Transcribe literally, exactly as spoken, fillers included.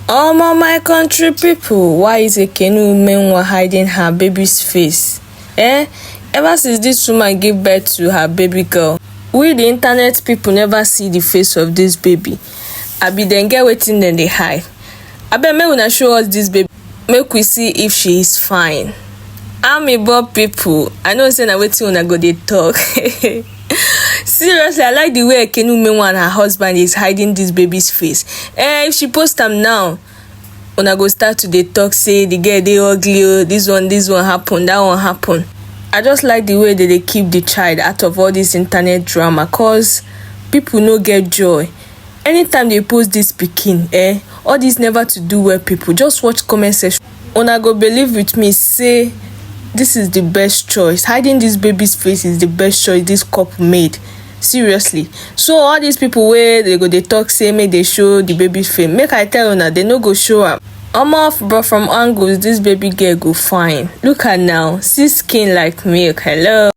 Omo, my country people, why is Ekenu Umenwa hiding her baby's face? Eh? Ever since this woman gave birth to her baby girl, we the internet people never see the face of this baby. Abi dem get wetin dem dey hide? Abeg, make una show us this baby, make we see if she is fine. Amebo people, I know say na wetin una go dey talk. Seriously, I like the way Ekenu Umenwa and her husband is hiding this baby's face. Eh, if she post am now, una go start to dey talk say the girl dey ugly o, this one, this one happen, that one happen. I just like the way they dey keep the child out of all this internet drama, cause people no get joy. Anytime they post this pikin, eh, all this never to do well people, just watch comment section. Una go believe with me say this is the best choice. Hiding this baby's face is the best choice this couple made. Seriously. So all these people wey they go dey talk say make they show the baby face, make I tell una, they no go show am. Omo, but from angles, this baby girl go fine. Look at now, see skin like milk. Hello.